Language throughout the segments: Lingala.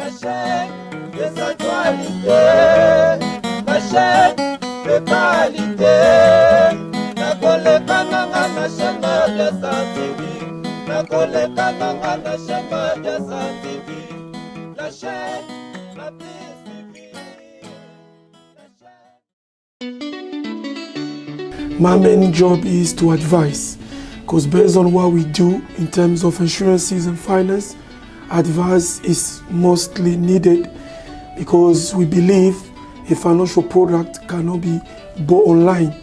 La chaîne des actualités, la chaîne de qualité. Nakoleka nanga na chaîne Madiasa TV. Nakoleka nanga na chaîne Madiasa TV. La chaîne la plus suivie. La chaîne... My main job is to advise, because based on what we do in terms of insurances and finance, advice is mostly needed because we believe a financial product cannot be bought online.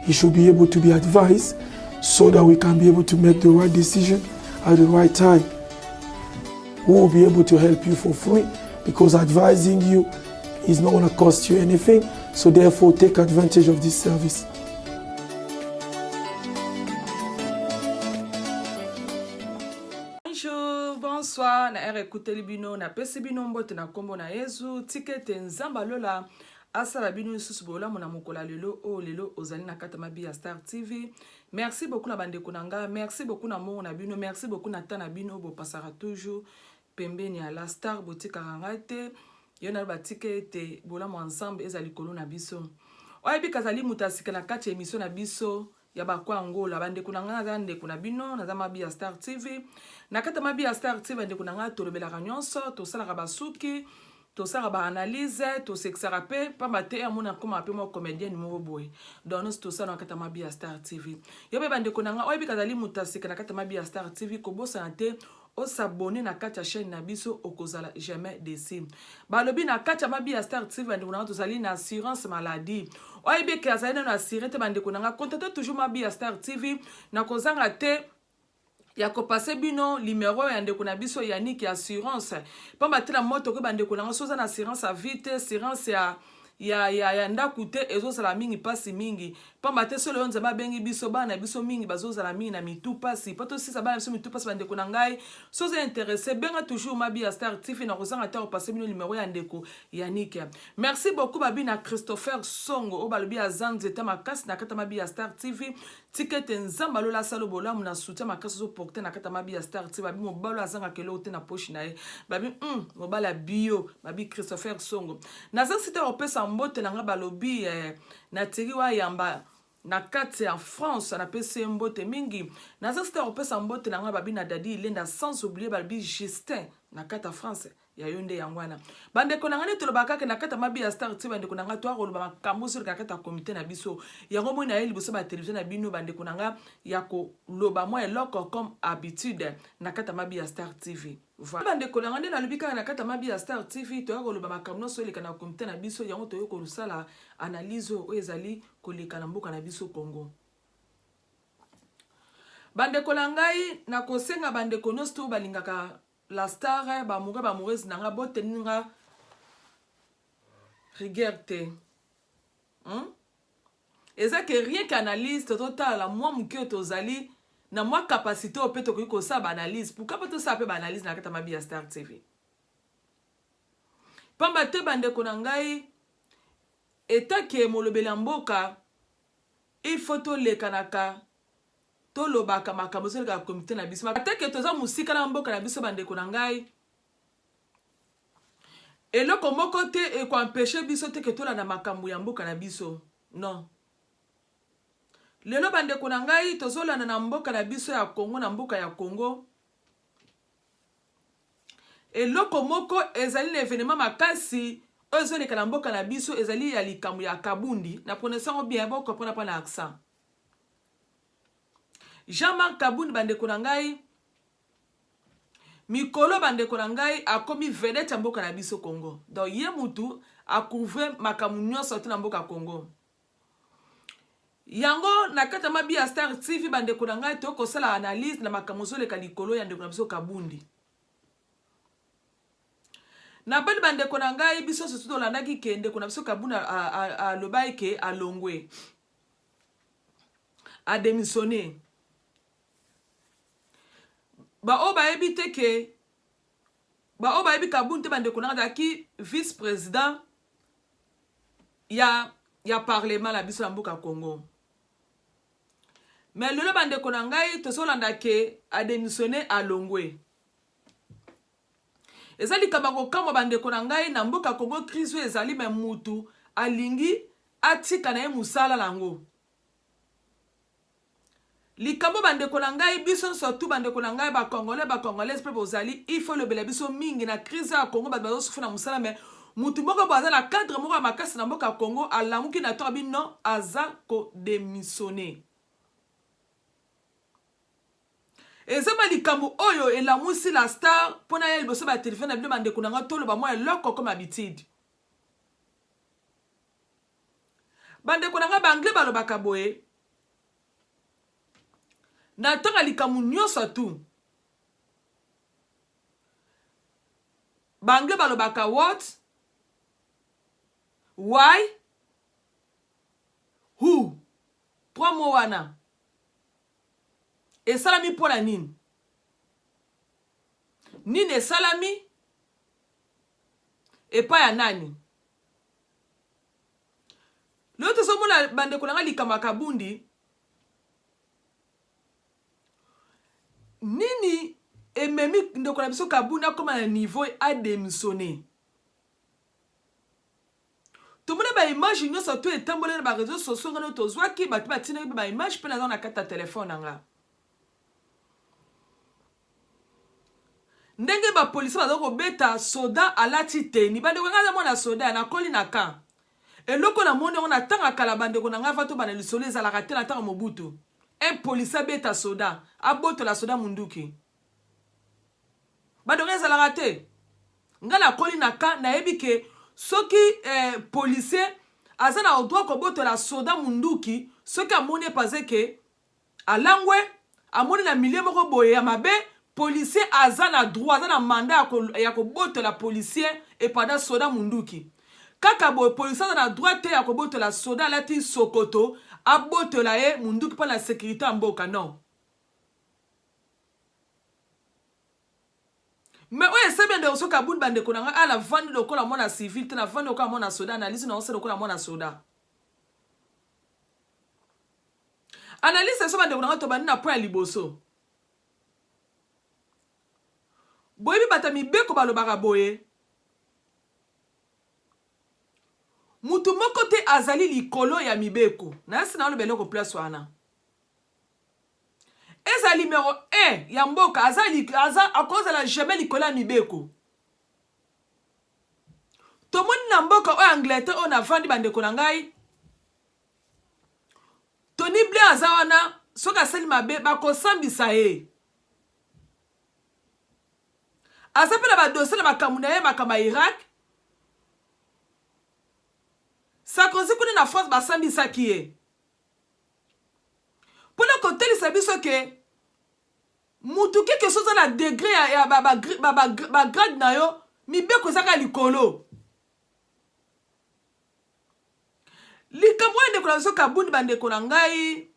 It should be able to be advised so that we can be able to make the right decision at the right time. We will be able to help you for free because advising you is not going to cost you anything. So therefore, take advantage of this service. Bonjour, bonsoir na ere ekuteli bino napesi bino mbote na nkombo na Yezu. Tika ete Nzambe alola asala bino lisusu bolamu na mokolo ya lelo oyo. Lelo ozali na kati ya mabi ya Star TV. Merci beaucoup na bandeko na nga, merci beaucoup na mbongo na bino, merci beaucoup na temps na bino bopasaka toujours pembeni ya la star, botikaka ngai te. Yo na batika ete bolamu ya Nzambe ezala likolo na biso. Oyebi kazali moto ya sika na kati ya emission na biso ya bakwa Angola. Bandeko na ngai, naza ndeko na bino, naza mabi ya Star TV. Na kati ya mabi ya Star TV, bandeko na ngai, tolobelaka nyonso, tosalaka basuki, tosalaka baanalyse, tosekisaka mpe pamba te amona akoma mpe mwa comédienne moko boye. Donc nyonso tosala na kati ya mabi ya Star TV. Yo mpe bandeko na ngai, oyebi kazali moto ya sika na kati ya mabi ya Star TV, kobosana te osabone na kati ya chaîne na biso, okozala jamais déçu. Balobi na kati ya mabi ya Star TV, bandeko na nga, tozali na assurance maladie. Oyebi eke azali nano assuré te, bandeko na nga, contacte toujours mabi ya Star TV. Na kozanga te ya kopase bino numero ya ndeko na biso Yannick ya assurance, pamba te na moto okoki. Bandeko na nga, so oza na assurance ya vie te, assurance ya ndako te, ezozala mingi mpasi mingi, pamba te solo oyo Nzambe abengi biso, bana na biso mingi bazozala mingi na mitu mpasi. Mpo tosisa bana biso mitu mpasi, bandeko na ngai, so oza intéressé, benga toujours mabi ya Star TV. Na kozanga te kopase bino numero ya ndeko Yannick. Merci beaucoup babi na Christopher Songo oyo balobi aza nzete makasi na kati ya mabi ya Star TV. Tika ete Nzambe alola asala bolamu na soutien makasi ozoporte na kati ya mabi ya Star TV. Babi mobali oyo azangaka eloko te na poche na ye, babi mobali ya bio, babi Christopher Songo. Naza site ya kopesa mbote na nga, balobi na Thierry Wayamba na kati ya France, napesi ye mbote mingi. Naza site ya kopesa mbote na nga, babi na Dadi Ilenda, sans oublier balobi Justin na kati ya France ya yo nde yango wana. Bandeko na ngai, nde tolobaka kaka na kati ya mabi ya Star TV, bandeko na ngai, toya koloba makambo ozoleka na kati ya komite na biso. Yango moi na ye liboso ba televizio na bino, bandeko na ngai, ya koloba mwa eloko comme habitude na kati ya mabi ya Star TV. Voilà. Bandeko na ngai, nde nalobi kaka na kati ya mabi ya Star TV, toya koloba makambo nyonso eleka na komite na biso. Yango toyei kosala analyse oyo ezali koleka na mboka na biso Congo. Bandeko na ngai, nakosenga bandeko nyonso to balingaka la star, baamoureux, baamoureuse na nga, boteni nga rigueur te, Eza ke rien que analyse, tozotala mwa moke oyo tozali na mwa capacité oyo mpe tokoki kosala baanalyse. Pourquoi mpe tosala mpe baanalyse na kati ya mabi ya Star TV? Pamba te bandeko na ngai, etake molobeli ya mboka, il faut tolekanaka tolobaka makambo ezoleka na komite na biso, atake toza mosika na mboka na biso. Bandeko na ngai, eloko moko te ekoempêche biso te ke tolanda makambo ya mboka na biso. Non, lelo bandeko na ngai, tozolanda na mboka na biso ya Congo. Na mboka ya Congo, eloko moko ezali na événement makasi oyo ezoleka na mboka na biso, ezali ya likambo ya Kabundi. Na prononce yango bien, bocomprendre mpa na accent, Jean-Marc Kabundi. Bandeko na ngai, mikolo, bandeko na ngai, akomi vedette ya mboka na biso Congo. Donc ye mutu acouvre makambo nyonso te na mboka Congo. Yango na kati ya mabi ya Star TV, bandeko na ngai, tokosala analyse na makambo ozoleka likolo ya ndeko na biso Kabundi. Na bani, bandeko na ngai, biso nyonso tolandaki ke ndeko na biso Kabundi alobaki ke alongwe, adémissionné. Baoyo bayebi te ke, baoyo bayebi Kabundi te, bandeko na ngai, azalaki vice président ya parlement na biso ya mboka Congo. Mais lelo, bandeko na ngai, tozolanda ke adémissionné, alongwe. Eza likambo ya kokamwa bandeko na ngai na mboka Congo crise oyo ezali me mutu alingi atika na ye mosala na yango. Likambo bandeko na ngai biso nso tu bandeko na ngai ba congolais ba congolaise mpe bozali il faut elobela biso mingi na crise ya Congo bato bazosufa na mosala me mutu moko bo aza na cadre moko ya makasi na mboka Congo alamuki na to abi non aza ko demissionner. Eza ba likambo oyo elamusi la star mpo naya liboso ba telephone na bino bandeko na nga toloba mwa eloko comme habitude. Bandeko na nga ba anglais balobaka boye na ntanga likambo nyonso tu ba anglais balobaka what why who trois mots wana Esalami mpo na nini? Nini esalami? Epai ya nani? Lelo tozomona bandeko na ngai likambo ya Kabundi. Nini ememi ndeko na biso Kabundi akoma na niveau a demissionner? Tomona ba image nyonso to etamboli na ba réseaux sociaux ngano tozwaki bato batindaki mpe ba image mpe naza na kati ya telefone na nga ndenge bapolisi baza kobeta soda alati teni bandeko ngai aza mwana soda nakoli na camp eloko namoni yango na ntango ya kala bandeko na ngai va tobanda lisolo ezalaka te na ntango mobutu un policier abeta soda abotola soda munduki Bandeko ezalaka te. Nga nakoli na camp nayebi ke soki eh, policier aza na droit kobotola soda munduki soki amoni epaze ke alangwe amoni na milieu moko boye ya mabe policier aza na droit aza na mandat ya kobotola policier epada soda munduki kaka boye policier aza na droit te ya kobotola soda alati sokoto abotola ye munduki mpo na securite ya mboka non Mais oyo esabi ya ndeko soki abuni bandeko na ngai ala vandi lokola mwana civil te na vandi lokola mwana soda analyse na osala lokola mwana soda analyse so bandeko na ngai tobandi na point ya liboso boyebi bato ya mibeko balobaka boye mutu moko te azali likolo ya mibeko nayasi naoloba eloko place wana Ezala numero 1 ya mboka aza, aza akozala jamais likolo ya mibeko. Tomoni na mboka oyo Angleterre oyo navandi bandeko na ngai, Tony Blair aza wana, soki asali mabe bakosambisa ye. Aza mpe na badosie na makambo na ye, makambo ya Irak. Sarkozy kuna na France basambisaki ye. Mpo na kotalisa biso ke mutu keke soki oza na degre ya, ya ba, ba, ba, ba, ba grade na yo mibeko eza kaka likolo likambo oyo ndeko na biso kabundi bandeko na ngai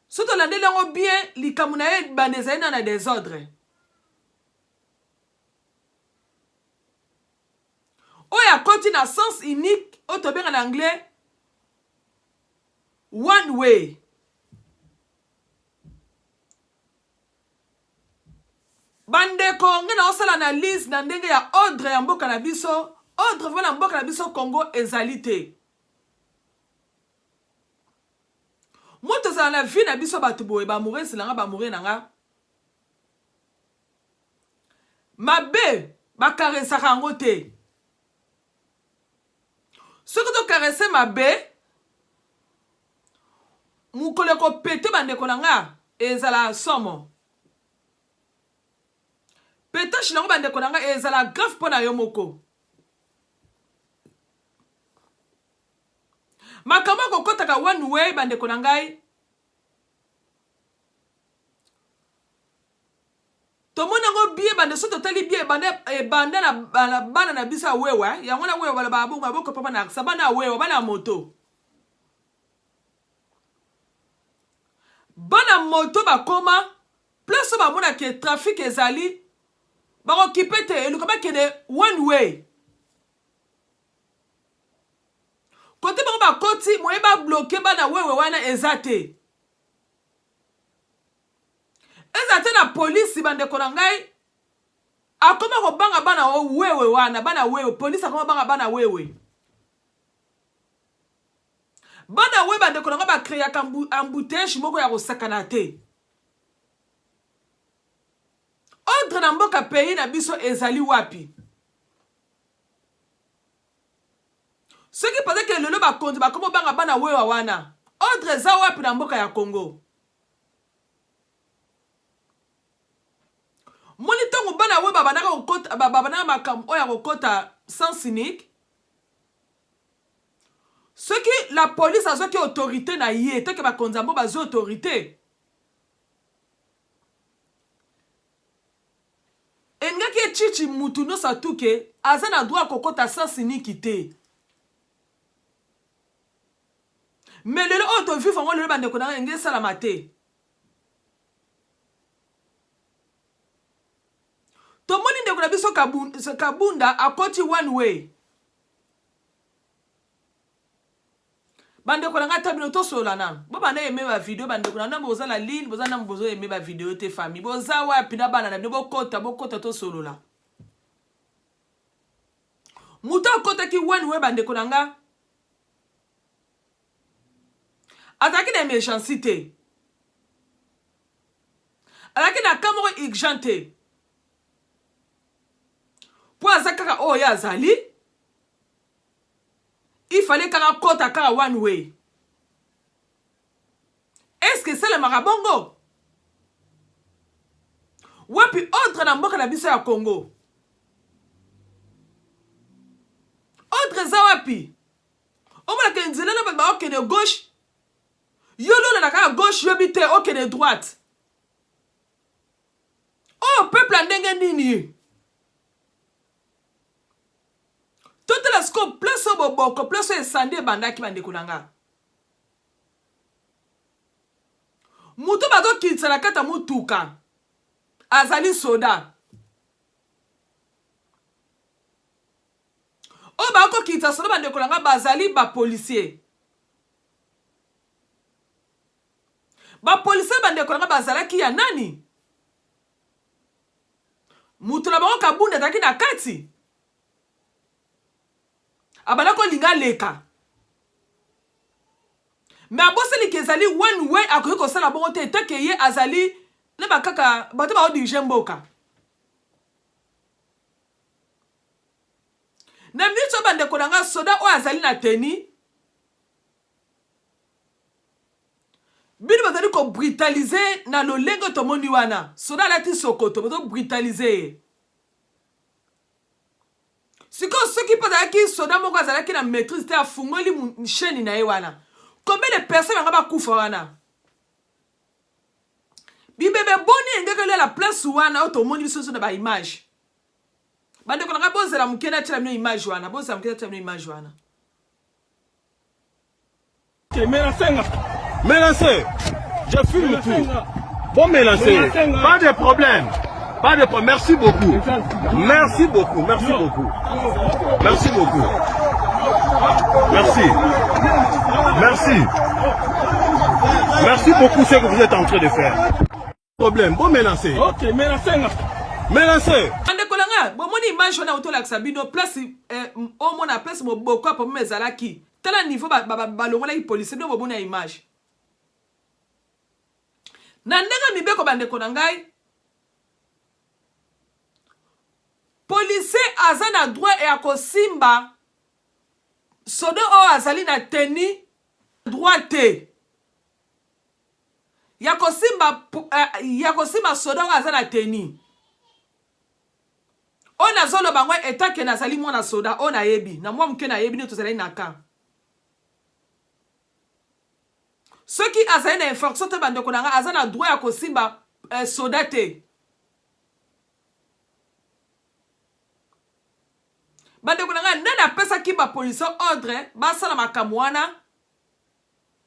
soki tolandeli yango bien likambo na ye banda ezali na na desordre Oyo akoti na sens unique oyo tobenga na anglais one way. Bandeko ngai naosala analyse na ndenge ya ordre ya mboka na biso. Ordre vraiment na mboka na biso Congo ezali te. Moto ozala na vie na biso bato boye ba amoureuses na nga ba amoureux na nga Mabe ba caressaka yango te. Soki to caresse mabe, mokolo ekopete bandeko na nga ezala somo. Petache nango bandeko na nga ezala grave mpo na yo moko. Makambo akokotaka one way bandeko na ngai Tomoni yango bien bande soki totali bien ebanda ebanda na na bana na biso ya wewa eh. Yango na wewa balobaka bongo aboko papa na aksa bana ya wewa bana ya moto bana moto bakoma place oyo bamona ke trafic ezali bakokipe te eluka bakende one way kote bango bakoti moye babloke bana wewe wana eza te. Ezala te na polisi bandeko na ngai akoma kobanga bana wewe wana bana wewe polisi akoma banga bana wewe bana wewe bandeko na ngai bakreaka embouteillage moko ya kosakana te ordre na mboka pays na biso ezali wapi soki parce que lelo bakonzi bakoma obanga bana wewa wana ordre eza wapi na mboka ya congo moni ntango bana we babandaka kokota babandaka makambo oyo ya kokota sens unique soki la police azwaki autorité na ye teke bakonzi yango bazwi autorité Elingaki echichi mutu nionso atuke aza na droit ya kokota sens unique te. Mais lelo oyo to vivre yango lelo ba ndeko na nga elingi esalama te. Tomoni ndeko na biso Kabunda akoti one way. Bandeko na ngai ata bino tosolola nanu. Bobanda aime ba video bandeko na ngai boza na ligne boza nanu bozo aime ba video te famille boza wapi na bana na bino bokota bokota tosolola. Moto akotaki one way bandeko na nga azalaki na emergency te azalaki na cas moko urgent te mpo aza kaka oyo ye azali Il fallait kaka akota kaka one way. Est ce que esalemaka bongo? Wapi ordre na mboka na biso ya Congo? Ordre eza wapi? Omonaka nzela na bato baokende gauche, yo lolanda kaka gauche yobi te okende droite. Oyo peuple ya ndenge nini? Totala sikoyo place oyo boboko, place oyo esandi ebandaki bandeko na nga. Moto bazokitisa na kati ya motuka azali soda. Oyo bakokitisa soda bandeko na nga bazali ba policier. Ba policier bandeko na nga bazalaki ya nani? Moto na bango Kabund azalaki na kati. Abanda kolinga aleka. Mais abosani ke ezali one way akoki kosala bongo te tant que ye azali na ba kaka bato bao diriger mboka. Na minute oyo bandeko na nga soda oyo azali na tenue Bino bozali ko brutaliser na lolenge tomoni wana. Soda alati sokoto, bozo brutaliser ye. Sikoyo soki mpe azalaki soda moko azalaki na maîtrise te afungoli chaîne na ye wana. Combien de personnes anga bakufa wana? Bibebe boni engaki olela place wana oyo tomoni biso nyonso na ba image. Bandeko na ngai bozela moke natyela bino image wana, bozela moke natyela bino image wana. Menacé. Je filme tout. Bon menacé. Pas de problème. Pas de problème. Merci beaucoup. Merci beaucoup. Merci beaucoup. Merci beaucoup. Merci. Merci. Merci beaucoup ce que vous êtes en train de faire. Problème, bon menacé. Ok, menacé nga. Menacé. Bandeko na nga, bomoni image wana otolakisa bino place eh, omona place moboko ya problème ezalaki. Tala niveau balongolaki ba, ba, policier bino bomoni ya image. Na ndenge mibeko bandeko na ngai, policier aza na droit ya kosimba soda oyo azali na tenue droit te. Ya kosimba eh, ya kosimba soda oyo aza na tenue. Oyo nazoloba yango etant que nazali mwana soda oyo nayebi na mwa moke nayebi nde tozalaki na camp. Soki azali na infraction te bandeko na ngai aza na droit ya kosimba eh, soda te. Bandeko na ngai nani apesaki ba policiers ordre basala makambo wana?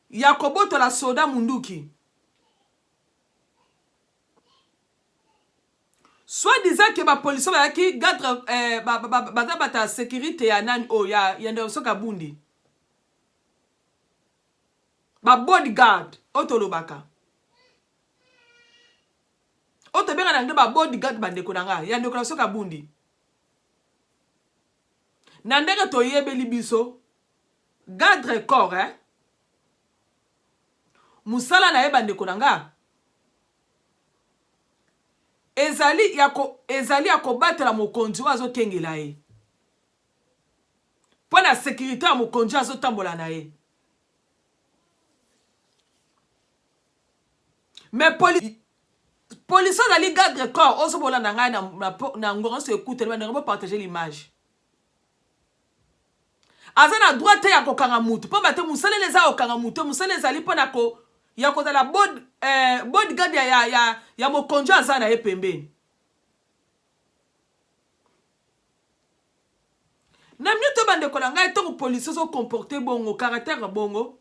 Ya kobotola soda munduki. Soit disant que ba policiers bazalaki garde eh, ba, ba, ba, baza bato ya securite ya nani oyo oh, ya, ya ndeko soki abundi ba bodyguard oyo tolobaka. na nde ba bodyguard bandeko na nga ya ndeko na biso Kabundi. Na ndenge toyebeli biso garde corps eh? Musala na ye bandeko na nga ezali ya ko ezali ya kobatela mokonzi oyo azokengela ye mpo na securite ya mokonzi oyo azotambola na ye. Mais poli police azali garde corps ozo bolanda ngai na, na, na ngonga nyonso ekutani bandeko bopartage l'image aza na droit te ya kokanga mutu mpamba te mosala eza kokanga mutu mosala ezali mpo na ko ya kozala bod, eh, bodyguard ya, ya, ya, ya mokonzi aza na ye pembeni na minute bandeko na ngai ntango polisi ozokomporte bongo caractère bongo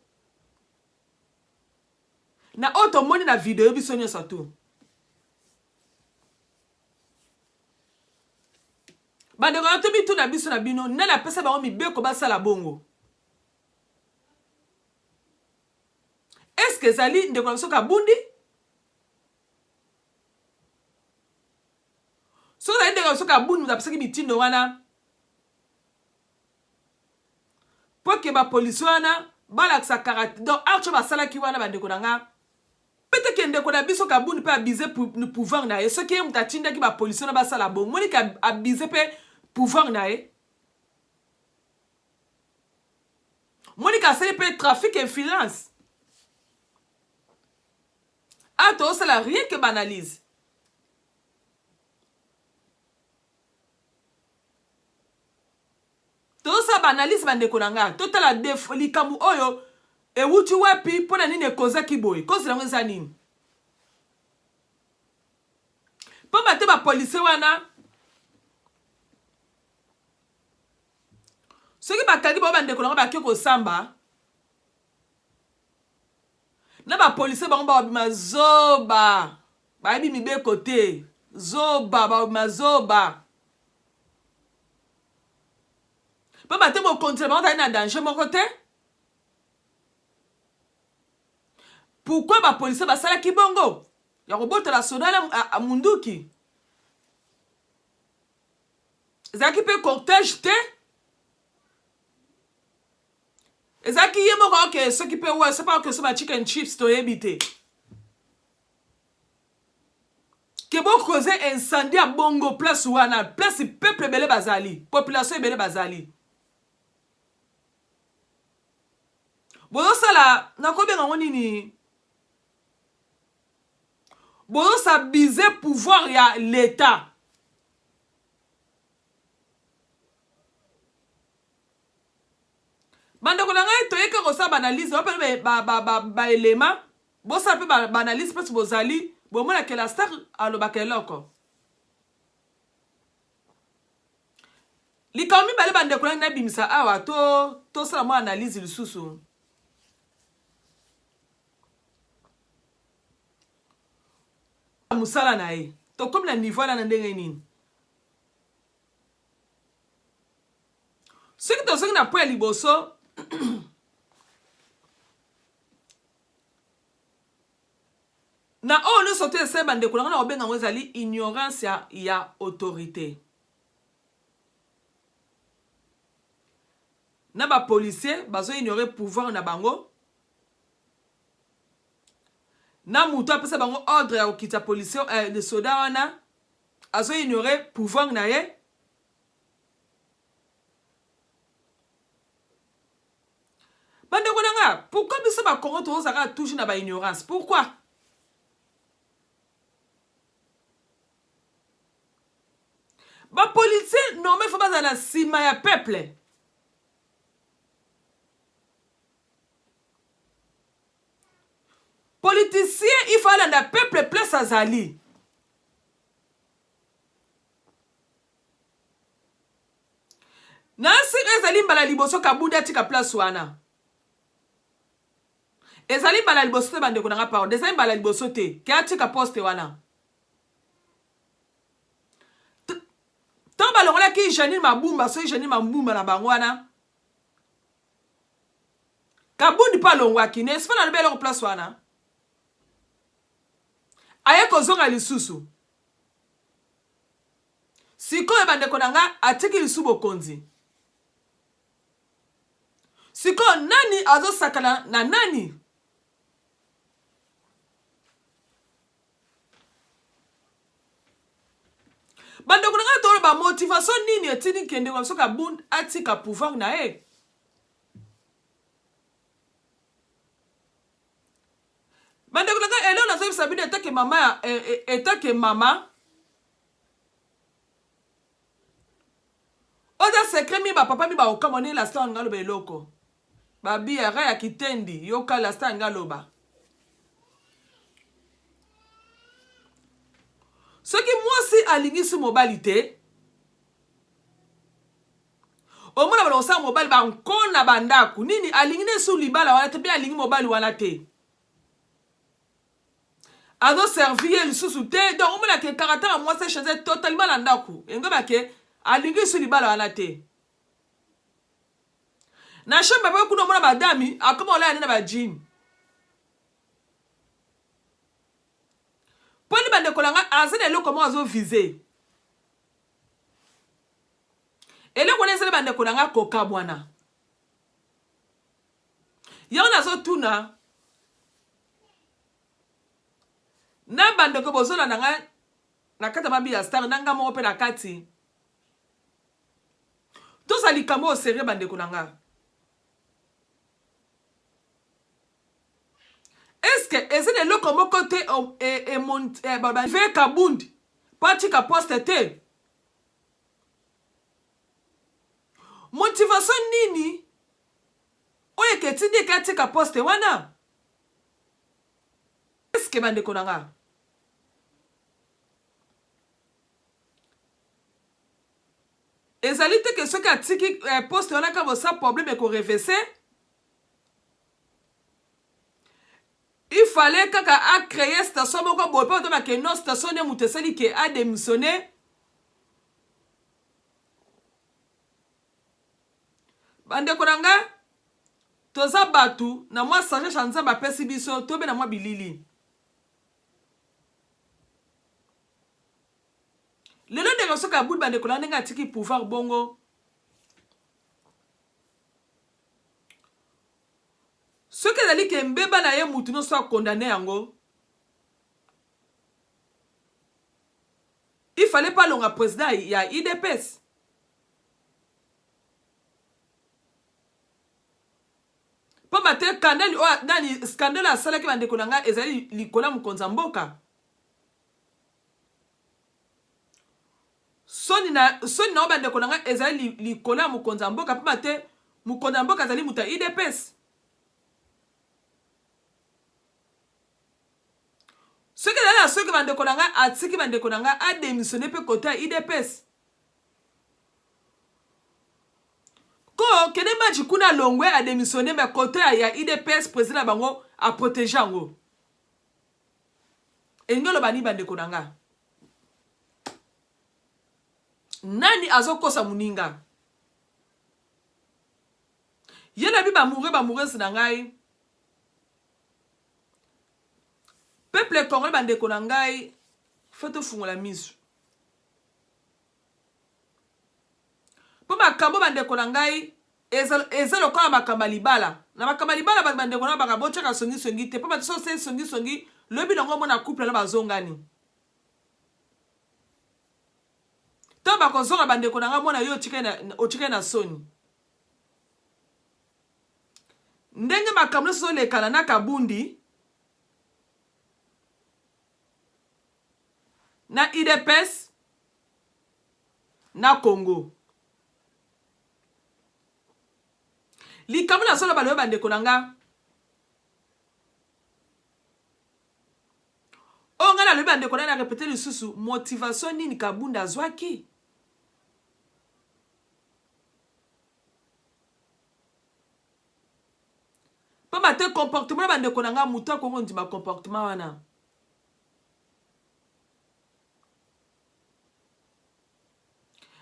Na oyo tomoni na video biso nionso tout. Bandeko na to mituna biso na bino nani apesa bango mibeko basala bongo? Est-ce que ezali ndeko na biso Kabundi? Soki ezali ndeko na biso Kabundi moto apesaki mitindo wana Po que ba policiers wana balakisa caractère donc acte oyo basalaki wana bandeko na nga peut que ndeko na biso Kabund pe abuse pouvoir na ye soki ye moto atindaki ba policiers wana basala bongo moni ke abuse pe pouvoir na ye moni ke asali pe trafic influence a tozosala rien que ba analyse. Tozosala ba analyse ba ndeko na nga totala likambo oyo ewuti wapi mpo na nini ekozaki boye cause yango eza nini pamba te ba policier wana soki bakangi bango bandeko na bango bake kosamba na ba policier bango bakobima zoba bayebi mibeko te zoba bakobima zoba pamba te mokonzi na bango azali na danger moko te pourquoi ba policier basalaki bongo ya kobotola soda na munduki ezalaki mpe cortège te Ezalaki ye moko ok soki pe wa soki ok soba chicken chips toyebi te. Ke bo causer incendie ya bongo place wana place peuple ebele bazali population ebele bazali. Bozosala nakobenga ngo nini? Bozosabize pouvoir ya l'etat. Bandeko na ngai toye kaka kosala ba analyse ba pe ba ba ba ba elema bosala pe ba, ba analyse place bozali bomona ke la star alobaka eloko likambo mibale bandeko na ngai nabimisa awa to tosala mwa analyse lisusu mosala na ye tokomi na niveau wana na ndenge nini Soki tozongi na point ya liboso na oyo nyonso to esali bandeko na ngai na kobenga yango ezali ignorance ya, ya autorité na bapolicier bazo ignore pouvoir na bango na moto apesa bango ordre ya kokitisa policier eh, soda wana azo ignore pouvoir na ye Bandeko na nga, pourquoi biso ba Congo tozozala kaka toujours na ba ignorance? Pourquoi? Ba politiciens normal faut bazala na sima ya peuple. Politicien il faut alanda peuple place azali. Na sika ezali mbala liboso Kabund atika place wana. Ezali mbala liboso te bandeko na nga pardon, ezali mbala liboso te ke atika poste wana. Tango balongolaki Janine Mabumba, soki Janine Mabumba na bango wana, Kabund mpe alongwaki, n'est-ce pas nalobi eloko place wana? Aye kozonga lisusu. Sikoyo bandeko na nga atiki lisu bokonzi. Sikoyo nani azosakana na nani? Bandeko na ngai toloba motivation nini etindi ke ndeko na biso Kabund atika pouvoir na ye? Bandeko na ngai eloko nazoyebisa bino etake mama etake mama oza secret mi bapapa mi baokamwa ndenge la star nga aloba eloko babi ara ya kitendi yoka la star nga aloba soki mwasi alingi su mobali te omona bana kosala mobali bankona bandako nini alingi nde su libala wana te mpe alingi mobali wana te azo servir ye lisusu te donc omona ke caractère ya mwasi echange totalement na ndako engo ke alingi lisusu libala wana te na chambre mpe kuna omona badami akoma olaya nde na bajini mpo ni bandeko na ngai aza na eloko moko azovise eloko wana ezali bandeko na ngai kokabwana yango nazotuna na bandeko bozolanda ngai na kati ya mabi ya star na ngai moko mpe na kati tozala likambo oyo serie bandeko na ngai eske eza na eloko moko te ve kabundi mpo atika poste te motivation nini oyo eketindi eke atika poste wana eske bandeko na nga ezali te ke soki atiki eh, poste wana kaka bosa problème ekorevese il fallait kaka acréer station moko boye mpo bato bake non station nde moto esali ke adémissionne Bandeko na nga, toza batu na mwa sagesse ya Nzambe apesi biso, tobe na mwa bilili. Lelo ndeko soki abudi bandeko na ndenge atiki pouvoir bongo soki ezali ke mbeba na ye mutu nyonso akondane yango il fallait pas alonga président ya idps Pamba te kandali oyo nani scandale asalaki bandeko na ngai ezali likolo ya mokonzi ya mboka. Soni na soni na bandeko na ngai ezali likolo ya mokonzi ya mboka pamba te mokonzi ya mboka azali moto ya UDPS. Soki ezali na soki bandeko na ngai atiki bandeko na ngai ademissionne mpe kote ya UDPS. Ko kende match kuna alongwe a demissionne mais kote ya udps president na bango a protege yango elingi oloba nini bandeko na nga nani azokosa moninga ye na bi bamoureux bamoureuse na ngai peuple congolais bandeko na ngai fo tofungola miso Mpo makambo bandeko na ngai eza, eza lokola makambo ya libala. Na makambo ya libala bato bandeko na baka botyaka songisongi te, mpo bato soki osali songisongi lobi nango omona couple na bazongani. Ntango bakozonga bandeko na ngai mona yo otikali na soni. Ndenge makambo nyonso ezolekana na Kabundi na udps na Congo. Likambo nazoloba lelo bandeko na nga, oyo ngai nalobi bandeko na na repete lisusu, motivation nini Kabunda azwaki? Pamba te comportement na bandeko na nga, moto akoki kondima comportement wana.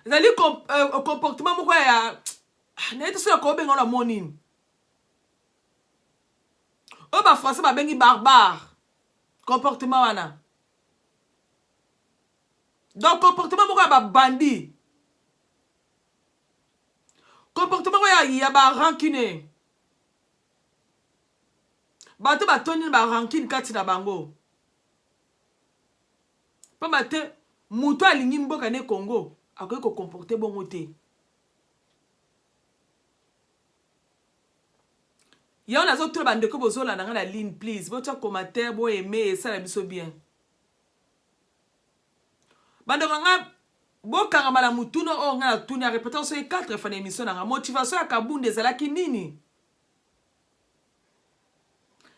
Ezali euh, comportement moko ya ah, nayebi te soki nakobenga na mot nini oyo bafrançais babengi barbare comportement wana. Donc comportement moko ya ba bandits. Comportement moko ya, ya ba rancune. Bato batondi na ba rancune kati na bango. Pamba te moto alingi mboka ne Congo akoki ko comporter bongo te. Yango nazotuna bandeko bozolanda nga na ligne please botia commentaire bo aimer esala biso bien. Bandeko na nga bokangama na motuna oyo nga natuni na repete soki 4 fois na emission na nga motivation ya Kabund ezalaki nini?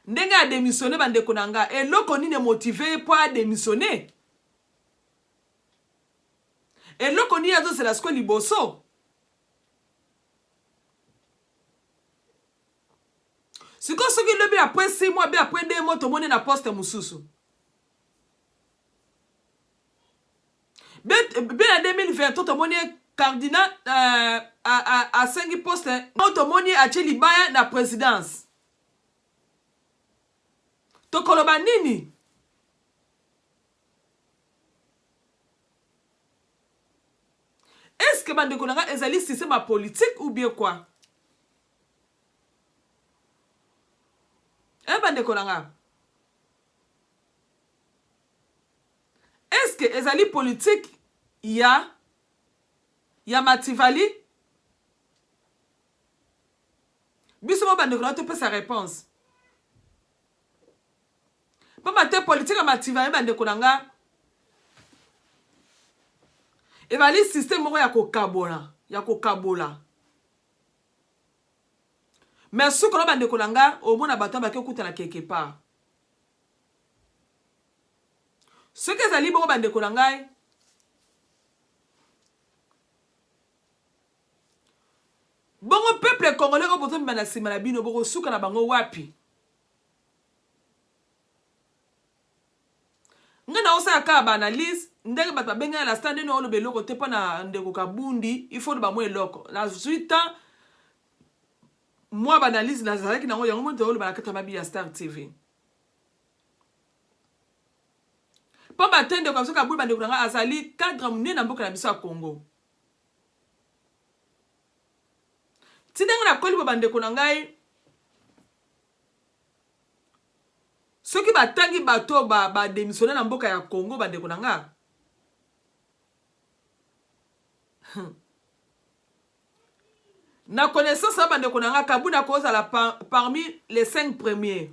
Ndenge a demissionne bandeko na nga eloko nini emotive ye mpo a demissionne? Eloko nini azozela sikoyo liboso? Sikoyo soki lobi après 6 mois be après 2 mois tomoni na poste mosusu be, be na 2023 tomoni ye cardinal euh, asengi poste tomoni ye atie libaya na présidence tokoloba nini? Est ce que bandeko na nga ezali système ya politique ou bien quoi? Eh bandeko na nga. Est ce que ezali politique ya ya Mativali? Biso mo bandeko na topesa réponse. Pamba te politique ya Mativali bandeko na nga ezali système moko ya kokabola, ya kokabola. Mais suka na bandeko na nga omona bato bake kokutana quelque part. Soki ezali bongo bandeko na ngai, bongo peuple congolais oyo bozobima na nsima na bino bokosuka na bango wapi? Ngai naosala kaka ba analyse ndenge bato babengaki la star ndenge oloba eloko te mpo na ndeko Kabundi il faut oloba mwa eloko nazwi temps mwa ba analyse nazalaki nango yango moni toyoloba na kati ya mabi ya Star TV pamba te ndeko na biso Kabundi bandeko na ngai azali cadre monene na mboka na biso ya Congo ti ndenge nakoli bo bandeko na ngai Soki batangi bato oyo ba, ba demissionna na mboka ya Congo bandeko na nga. Na connaissance ya bandeko na nga Kabund akozala par, parmi les 5 premiers.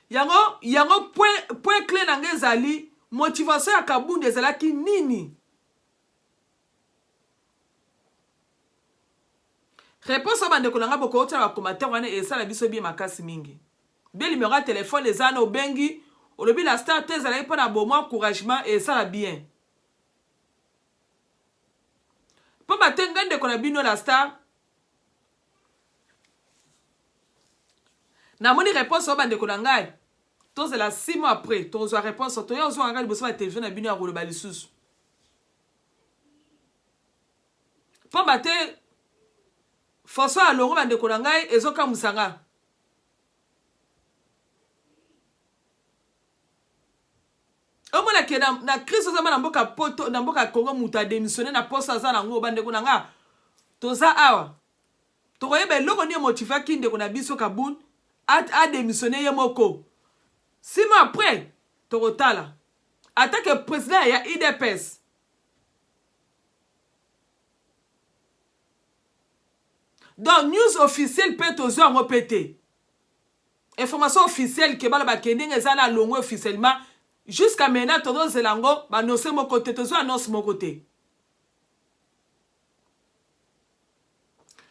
Yango yango point, point clé na nga ezali motivation ya Kabund ezalaki nini? Reponse oyo bandeko na nga bokotia na ba commentaire wana esala biso bien makasi mingi. Bien numero ya telephone eza wana obengi olobi la star te ezalaki mpo na bo mwa encouragement esala bien. Pamba te ngai ndeko na bino la star namoni reponse oyo bandeko na ngai tozela 6 mois après tokozwa reponse toya ozwaka kaka liboso ba television na bino ya koloba lisusu. Pamba te façon ya longo bandeko na ngai ezokamwisa nga. Omona ke na, na crise ozama na mboka poto na mboka Congo moto a démissionner na poste aza nango bandeko na nga toza awa tokoyeba eloko nini emotivaki ndeko na biso Kabund a, a démissionner ye moko sima après tokotala ata ke president ya udps donc news officielle mpe tozwa yango mpe te information officielle ke bana bakende ndenge eza na longwe officiellement jusqu'à maintenant tozozela yango banonse moko te tozwa annonce moko te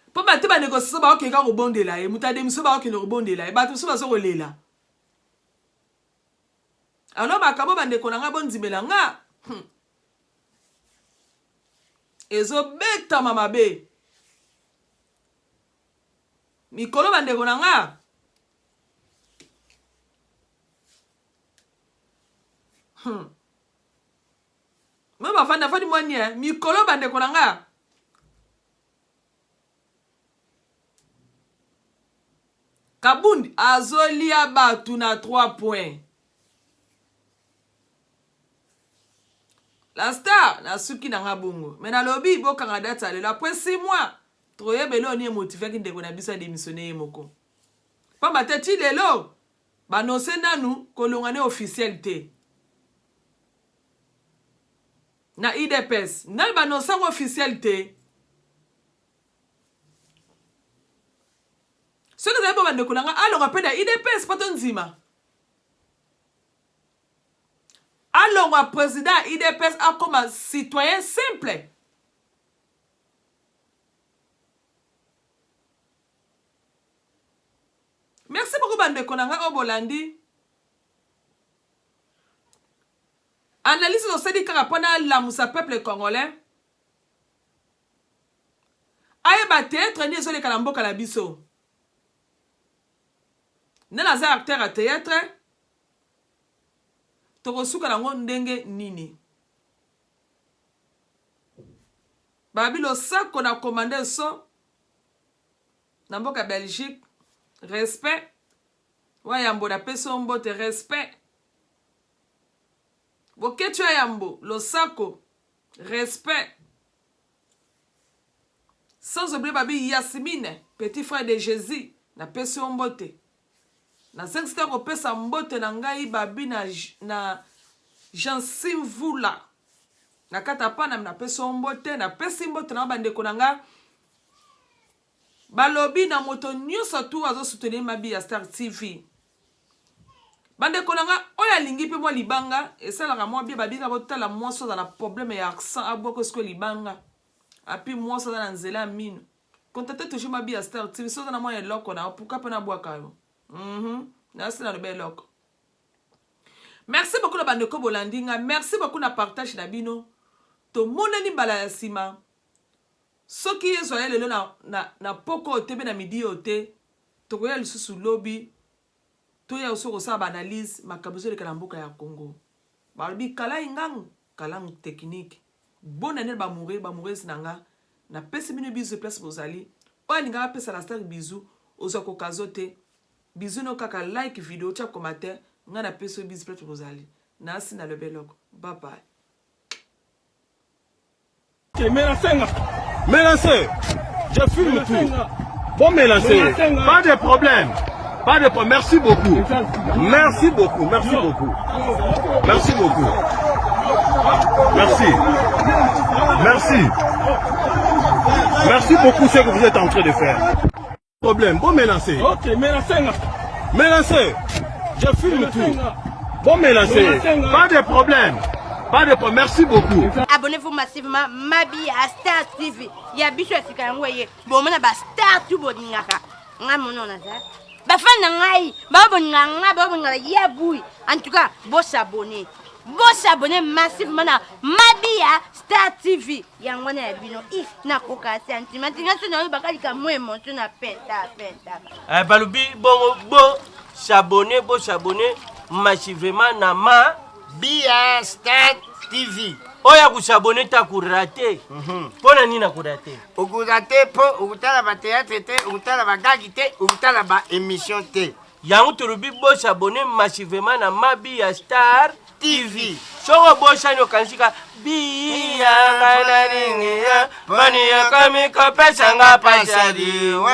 mpo bato banegociation bakokende kaka kobondela ye moto ademission bakokende kobondela ye bato mosusu bazo kolela Alors makambo ba ndeko na nga bondimela nga hum. Ezobetama mabe mikolo ba ndeko na nga hum. Mwe bafandi afandi mwa nie mikolo ba ndeko na nga Kabund. Azolia bato na 3 points. La star nasuki na nga bongo mais nalobi bokanga date ya lelo après 6 mois tokoyeba eloko nini emotivaki ndeko na biso ademissionne ye moko pamba te ti lelo banonse nanu kolonga ne officiel te na udps nanu banonse yango officiel te soki ezali bo bandeko na nga alonga mpe na udps mpo tondima Alongwa president ya udps akoma citoyen simple. Merci beaucoup bandeko na ngai oyo bolandi analyse tosali kaka mpo nalamusa peuple congolais ayeba théâtre nini ezoleka na mboka na biso nde naza acteur ya théâtre Tokosuka nango ndenge nini? Babi losako na commande son na mboka Belgique respect wa yambo na pesi yo mbote respect boketshu ya yambo losako respect sans oublier babi Yasmine petit frère de Jesus na pesi yo mbote Nazangisi te kopesa mbote na ngai babi na, na Jansi Mvula na kati ya Paname. Napesi yo mbote, napesi mbote na bandeko na nga balobi na moto nyonso tu azo soutenir Mabi ya Star TV. Bandeko na nga oyo alingi mpe mwa libanga esalaka mwa bie babika botala mwasi aza na problème ya accent abwaka sikoyo libanga api mwasi aza na nzela ya mino Contacte toujours Mabi ya Star TV soki oza na mwa eloko na yo pourquoi pe nabwaka yo mm nasi naloba eloko. Merci beaucoup na bandeko bolandi nga, merci beaucoup na partage na bino. Tomonani mbala ya nsima soki Yezu aye lelo na, na, na poko oyo te mpe na midi oyo te, tokoya lisusu lobi toya oso kosala ba analyse makambo ezoleka na mboka ya Congo. Balobi kalai ngang kalang technique. Bonne annee ba amoureux ba amoureuse na nga na pesi bino bisous place bozali oyo alingaka apesa la star bisous ozwa kokazo te bisous no kaka like video tia commentaire nga na pesi yo bisous place bozali nasi na lobi eloko bye bye. Menacé, je filme tout. Bon menacé, pas de problème. Pas de problème. Merci beaucoup. Merci beaucoup. Merci beaucoup. Merci beaucoup. Merci. Merci. Merci beaucoup ce que vous êtes en train de faire. Problème. Bon menacé. Ok, menacé. Menacé. Je filme tout. Bon menacé. Pas de problème. Pas de problème. Merci beaucoup. Abonnez-vous massivement Mabi à Star TV. Ya biso ya sika yango ye. Bomona ba star tout bolingaka. Nga mono naza. Ba fan na ngai, ba bolingaka nga, ba bolingaka ya bui. En tout cas, bo s'abonner. Bo s'abonner massivement na Mabi ya Star TV. Yango wana ya bino. Ih, nakoka sentiment. Nga so na yo bakalika mo emotion na penta penta. Eh, balobi bongo bo s'abonner, bo s'abonner massivement na ma Bia Star TV. Oyo akosabone te akorate. Mpo na nini akorate? Okorate mpo okotala ba théâtre te, okotala ba gag te, okotala ba émission te. Yango tolobi bosabone massivement na Mabiya Star TV. Soki obosani okanisi ka biya ngai nalingi ya mani ekomi kopesa nga pasi ya liwa.